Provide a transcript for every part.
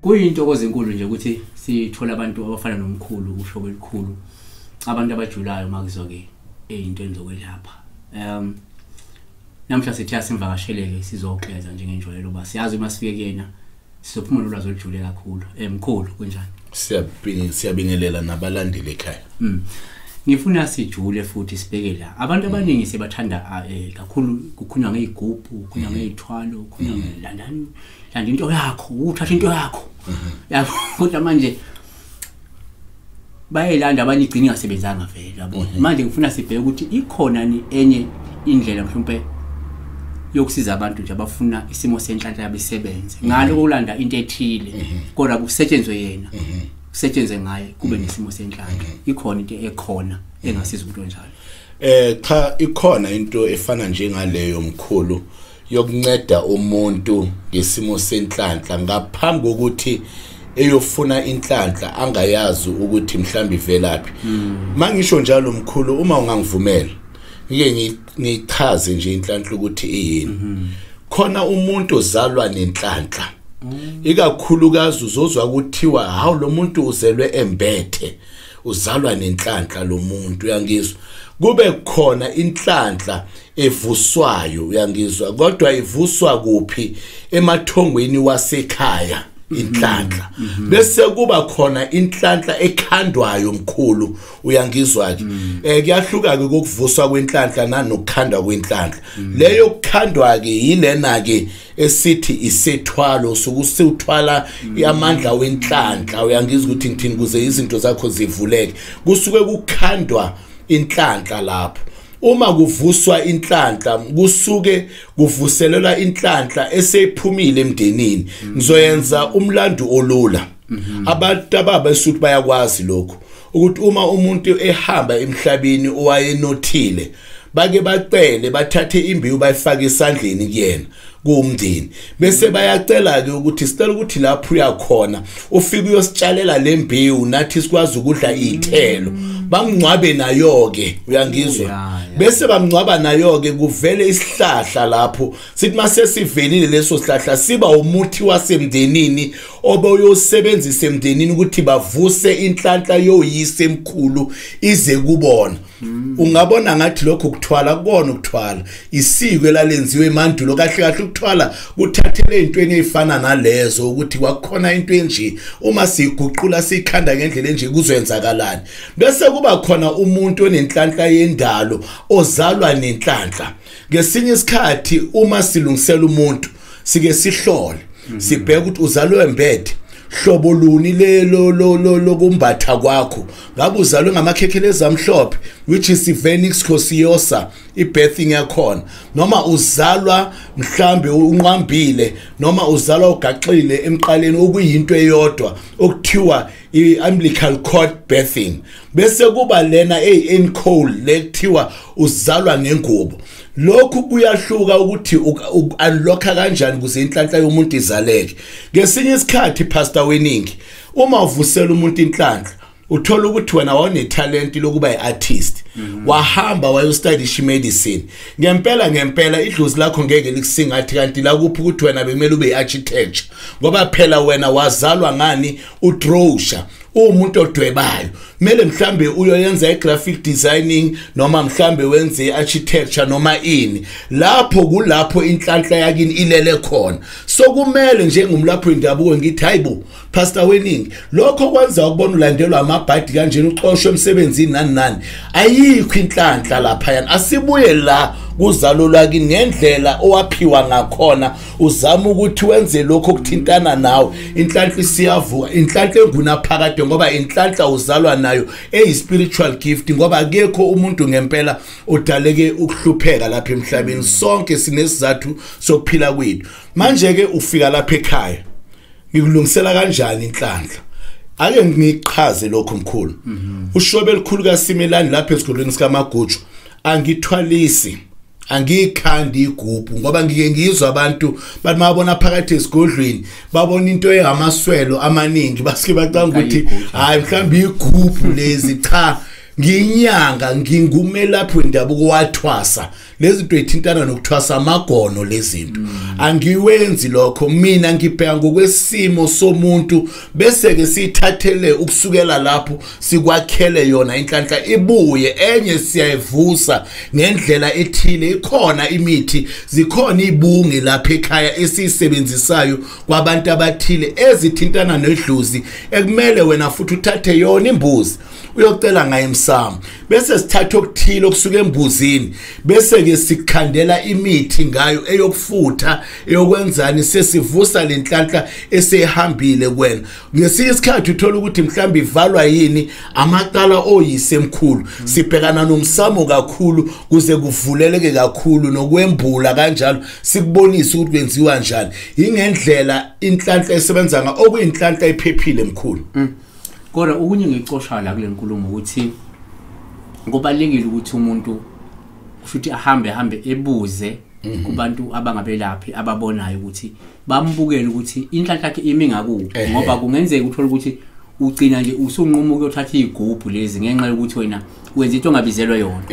Kuyintokozo enkulu nje ukuthi sithola abantu abafana nomkhulu usho elikhulu, abantu abajulayo makuzoke eyintweni zokwelapha. Namhla sithi asimvakasheleke sizokleza njengenjwayelo ba siyazi uma sifike kuyena sizophuma nolwazi olujule kakhulu. Mkhulu kunjani? Siyabingelela nabalandeli ekhaya. Ngifuna sijule futhi sibheke la. Abantu abaningi sebathanda kakhulu kukhulunywa ngezigubhu, kukhulunywa ngezithwalo, kukhulunywa ngelandani, landa into yakho, uthatha into yakho. Yabo, kodwa manje bayelanda abanye igcina ingasebenzanga vele, yabo. Manje ngifuna sibheke ukuthi ikhona ni enye indlela mhlawumbe yokusiza abantu nje abafuna isimo senhlanhla yabesebenze ngalo kulanda into ethile kodwa kusetshenzwe yena, kusetshenzwe ngaye kube nesimo senhlanhla. Ikhona into ekhona engasiza umuntu onjalo? Cha, ikhona into efana njengaleyo mkhulu yokunceda umuntu ngesimo senhlanhla ngaphambi kokuthi eyofuna inhlanhla angayazi ukuthi mhlambi ivelaphi. Mangisho njalo mkhulu, uma ungangivumela ngike ngichaze nje inhlanhla ukuthi iyini. Khona umuntu ozalwa nenhlanhla, ikakhulukazi uzozwa kuthiwa hawu lo muntu uzelwe embethe, uzalwa nenhlanhla lo muntu, uyangizwa. Kube khona inhlanhla evuswayo, uyangizwa, kodwa ivuswa kuphi? Emathongweni wasekhaya inhlanhla. Bese kuba khona inhlanhla ekhandwayo mkhulu, uyangizwa ke. Kuyahluka ke kokuvuswa kwenhlanhla nanokukhandwa kwenhlanhla. Leyo kukhandwa ke yilena ke esithi isethwalo, sokusuthwala amandla wenhlanhla, uyangizwa ukuthi ngithini, kuze izinto zakho zivuleke. Kusuke kukhandwa inhlanhla lapho. Uma kuvuswa inhlanhla kusuke kuvuselelwa inhlanhla eseyiphumile emndenini. Ngizoyenza umlando olula. Abantu ababesuthi bayakwazi lokho ukuthi uma umuntu ehamba emhlabeni owayenothile bake bacele bathathe imbewu bayifake esandleni kuyena kumndeni, bese bayacela ke ukuthi sicela ukuthi lapho uyakhona ufike uyositshalela lembewu nathi sikwazi ukudla izithelo. Bamngcwabe nayo ke, uyangizwa. Bese bamngcwaba nayo ke, kuvele isihlahla lapho sithi mase sivelile leso sihlahla siba umuthi wasemndenini obeyosebenzisa emndenini ukuthi bavuse inhlanhla yoyise emkhulu ize kubona. Ungabona ngathi lokho kuthwala, kubona ukuthwala isiko elalenziwe emandulo. Kahle kahle ukuthwala kuthathele ezintweni ezifana nalezo ukuthi kwakukhona into enje, uma siguqula sikhanda ngendlela enje kuzoyenzakalani. Bese kuba khona umuntu onenhlanhla yendalo ozalwa nenhlanhla. Ngesinye isikhathi uma silungisela umuntu sike sihlole sibheke ukuthi uzalwe embethe hlobo luni lelo lokumbatha kwakho, ngabe uzalwe ngamakhekheleza amhlophe which is vernix caseosa ibirthing yakhona, noma uzalwa mhlambe unqambile, noma uzalwa ugaxile emqaleni okuyinto eyodwa okuthiwa i-umbilical cord birthing. Bese kuba lena eyi-encole lekuthiwa uzalwa ngengubo. Lokhu kuyahluka ukuthi unlocka kanjani ukuze inhlanhla yomuntu izaleke. Ngesinye isikhathi Pastor Weningi, uma uvusela umuntu inhlanhla uthola ukuthi wena wawune talent lokuba iartist, wahamba wayostudy medicine, ngempela ngempela idlozi lakho ngeke likusingathi kanti la kuphi ukuthi wena bekumele ube iarchitecture, ngoba phela wena wazalwa ngani udrowsha, umuntu odwebayo, kumele mhlambe uyoyenza igraphic designing noma mhlambe wenze iarchitecture noma ini. Lapho kulapho inhlanhla yakini ilele khona. So kumele njengomlapho wendabuko ngithi hayibo Pastor Weningi, lokho kwenza ukubona ulandelwa amabhadi kanjena uxoshwe emsebenzini nani nani, ayikho inhlanhla lapha yana. Asibuye la kuzalo lwakini ngendlela owaphiwa ngakhona, uzama ukuthi wenze lokho okuthintana nawe, inhlanhla isiyavuka, inhlanhla engunaphakade, ngoba inhlanhla uzalwa nayo eyi spiritual gift, ngoba akekho umuntu ngempela odaleke ukuhlupheka lapha emhlabeni. Sonke sinesizathu sokuphila kwethu. Manje ke ufika lapha ekhaya, ngikulungisela kanjani inhlanhla? Ake ngichaze lokho mkhulu. Ushobe elikhulu kaSimelani lapha esigodlweni sikaMaguju, angithwalisi, angikhandi igubhu, ngoba ngike ngizwa abantu bathi mabona phakathi esigodlweni babona into engamaswelo amaningi basuke bacanga ukuthi hayi mhlawumbe igubhu lezi. Cha, Ngiyinyanga, ngingumelaphi wendabuko wathwasa. Lezi zinto ethintana nokuthwasa amagono, lezi zinto angiwenzi lokho. Mina ngibheka ngokwesimo somuntu, bese ke sithathele ukusukela lapho sikwakhele yona inhlanhla ibuye. Enye siyayivusa ngendlela ethile, ikhona imithi, zikhona ibunge lapha ekhaya esiyisebenzisayo kwabantu abathile ezithintana nedlozi, ekumele wena futhi uthathe yona imbuzi uyocela ngayo emsamo, bese sithatha okuthile okusuka embuzini, bese ke sikhandela imithi ngayo eyokufutha, eyokwenzani, sesivusa lenhlanhla esehambile kuwena. Ngesinye isikhathi uthola ukuthi mhlawumbe ivalwa yini, amacala oyise emkhulu. Sibhekana nomsamo kakhulu kuze kuvuleleke kakhulu nokwembula kanjalo, sikubonise ukuthi kwenziwa njani. Ingendlela inhlanhla esebenza nga okuyinhlanhla ephephile, mkhulu. Kodwa okunye ngicosha la kule nkulumo ukuthi kubalekile ukuthi umuntu kusho ahambe hambe ebuze kubantu abangabelaphi ababonayo ukuthi bambukele ukuthi inhlanhla yakhe imi ngakuphi, ngoba kungenzeka uthola ukuthi ugcina nje usunquma ukuyothatha izigubhu lezi ngenxa yokuthi wena wenza into ongabizelwe yona,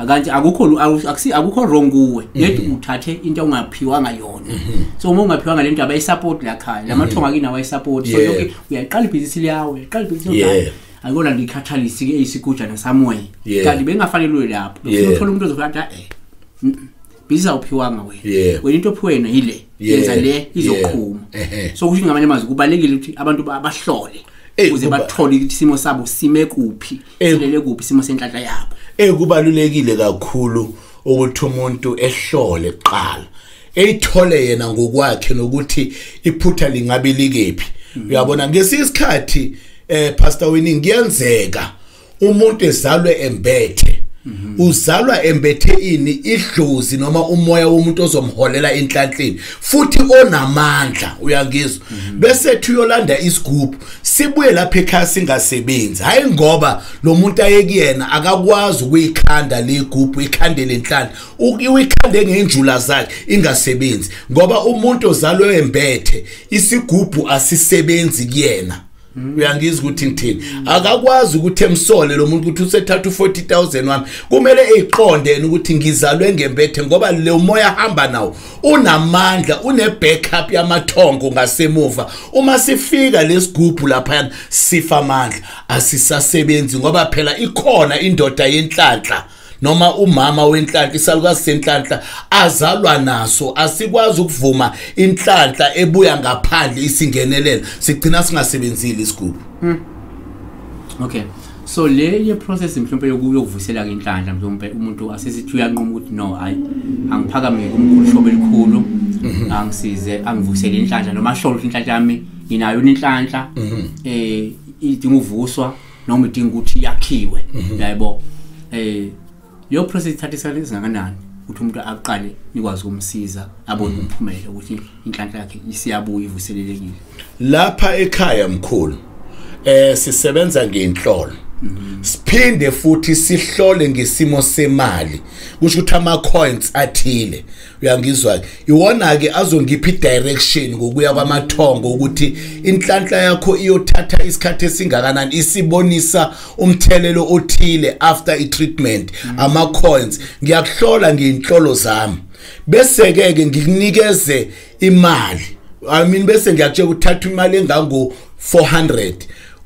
kanti akukho wrong kuwe, yedwa uthathe into ongaphiwanga yona. So uma ungaphiwanga lento, abayisupport la khaya, lamathonga kini awayisupport, so yonke uyaqala ibhizinisi liyawe, uyaqala ibhizinisi liyawe, akona ndikhathalisi ke eyisigujana somewhere, kanti bengafanele uye lapho. Uthola umuntu ozofika bhizinisi awuphiwanga wena, wena into ophiwe yena yile, yenza le izoqhuma. So kusho ngamanye amazwi kubalekile ukuthi abantu bahlole ukuze bathole ukuthi isimo sabo sime kuphi, silele kuphi isimo senhlanhla yabo. Kubalulekile kakhulu ukuthi umuntu ehlole kuqala, eyithole yena ngokwakhe nokuthi iphutha lingabe likephi. Uyabona, ngesinye isikhathi Pastor Winnie, kuyenzeka umuntu ezalwe embethe, uzalwa embethe ini, idlozi noma umoya womuntu ozomholela enhlanhleni futhi onamandla, uyangizwa? Bese ethi uyolanda isigubhu, sibuye lapha ekhaya singasebenzi. Hayi, ngoba lo muntu ayekuyena akakwazi ukuyikhanda legubhu, ikhande lenhlanhla, uyikhande ngenjula zakhe ingasebenzi, ngoba umuntu ozalwe embethe isigubhu asisebenzi kuyena. Uyangizwa ukuthi ngithini? Akakwazi ukuthi emsole lo muntu ukuthi usethatha u40000 wami. Kumele eyiqonde yena ukuthi ngizalwe ngembethe, ngoba le umoya hamba nawo unamandla, une backup yamathongo ngasemuva. Uma sifika lesigubhu lapha sifa amandla, asisasebenzi, ngoba phela ikhona indoda yenhlanhla noma umama wenhlanhla, isalukazi senhlanhla azalwa naso. Asikwazi ukuvuma inhlanhla ebuya ngaphandle isingenelela, sigcina singasebenzile isigubhu. Okay, so le ye process mhlawumbe yokuvusela ke inhlanhla, mhlawumbe umuntu asesithi uyanquma ukuthi no, hayi, angiphakame kumkhulu shobe elikhulu angisize angivusele inhlanhla, noma ahlole ukuthi inhlanhla yami nginayo inhlanhla idinga uvuswa noma idinga ukuthi yakhiwe, yabo. Leyo process ithatha isikhathi esingakanani ukuthi umuntu aqale nikwazi ukumsiza abone umphumela ukuthi inhlanhla yakhe isiyabuya ivuselelekile? Lapha ekhaya, mkhulu, sisebenza ngenhlolo, siphinde futhi sihlole ngesimo semali, kusho ukuthi ama coins athile, uyangizwa? Iwona ke azongipha direction ngokuya kwamathongo ukuthi inhlanhla yakho iyothatha isikhathi esingakanani, isibonisa umthelelo othile after i-treatment. Ama coins ngiyakuhlola ngenhlolo zami, bese ke ke ngikunikeze imali, I mean, bese ngiyakutshela ukuthatha imali engango 400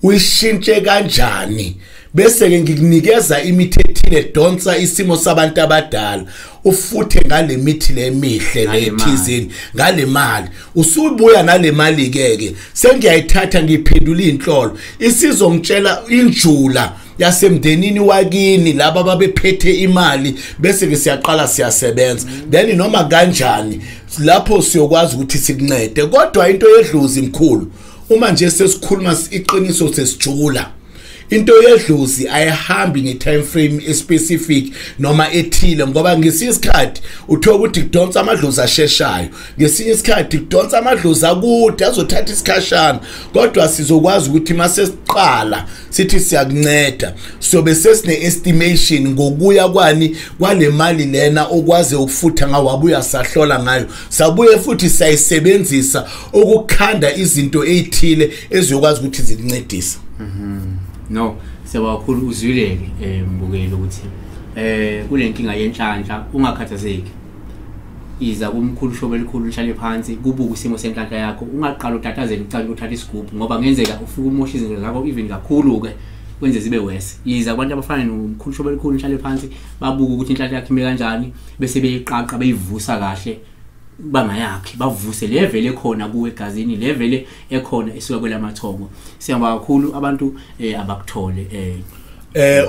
uyishintshe kanjani, bese ke ngikunikeza imithi ethile, donsa isimo sabantu abadala, ufuthe ngale mithi lemihle lethizeni ngale mali. Usubuya nale mali ke ke sengiyayithatha ngiphendula inhlolo, isizongitshela injula yasemndenini wakini laba babephethe imali, bese ke siyaqala siyasebenza. Then noma kanjani lapho siyokwazi ukuthi sikuncede. Kodwa into yedlozi, mkhulu, uma nje sesikhuluma iqiniso, sesijula, into yedlozi ayihambi nge-time frame specific noma ethile, ngoba ngesinye isikhathi uthola ukuthi kudonsa amadlozi asheshayo, ngesinye isikhathi kudonsa amadlozi akude azothatha isikhashana. Kodwa sizokwazi ukuthi mase siqala sithi siyakunceda, sobe sesine estimation ngokuya kwani kwale mali lena okwazi ukufutha ngawo, wabuya sahlola ngayo, sabuye futhi sayisebenzisa ukukhanda izinto ezithile eziyokwazi ukuthi zikuncedise. No, Siyabonga kakhulu, uzwileke mbukeli ukuthi kule nkinga yenhlanhla ungakhathazeki. Iza kumkhulu Shobe elikhulu, uhlale phansi kubuka isimo senhlanhla yakho, ungaqala utatazele ucala uthatha isigubhu, ngoba kungenzeka ufike umoshe izinto zakho even kakhulu ke kwenze zibe worse. Yiza kubantu abafana nomkhulu Shobe elikhulu, uhlale phansi babuke ukuthi inhlanhla yakho ime kanjani, bese beyiqaqa beyivusa kahle bangayakhi, bavuse le vele khona kuwe egazini, le vele ekhona esuka kwelamathongo. Siyabonga kakhulu abantu abakuthole.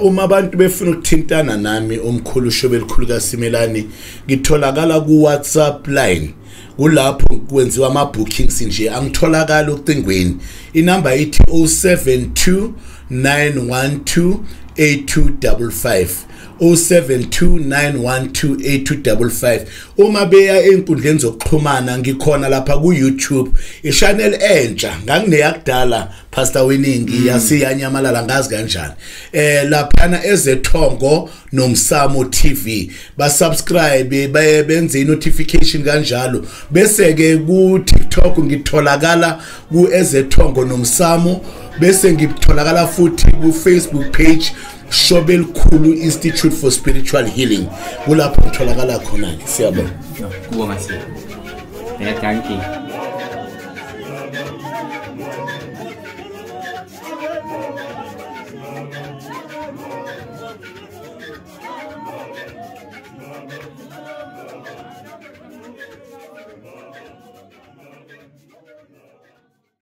Uma abantu befuna ukuthintana nami umkhulu Shobe elikhulu kaSimelane, ngitholakala ku WhatsApp line, kulapho kwenziwa ama bookings nje, angitholakala ucingweni. Inamba ithi 072 912 8255, 0729128255. Uma beya enkundleni zokuxhumana ngikhona lapha ku YouTube, i-channel entsha, ngangineyakudala Pastor Winingi yasiyanyamalala ngazi kanjani. Laphana Ezethongo Nomsamo TV, ba subscribe baye benze i-notification kanjalo. Bese ke ku TikTok ngitholakala ku Ezethongo Nomsamo, bese ngitholakala futhi ku Facebook page Shobe Elikhulu Institute for Spiritual Healing, kulapho ngitholakala khona ke. Siyabonga. Kubonga siyabonga. Thank you.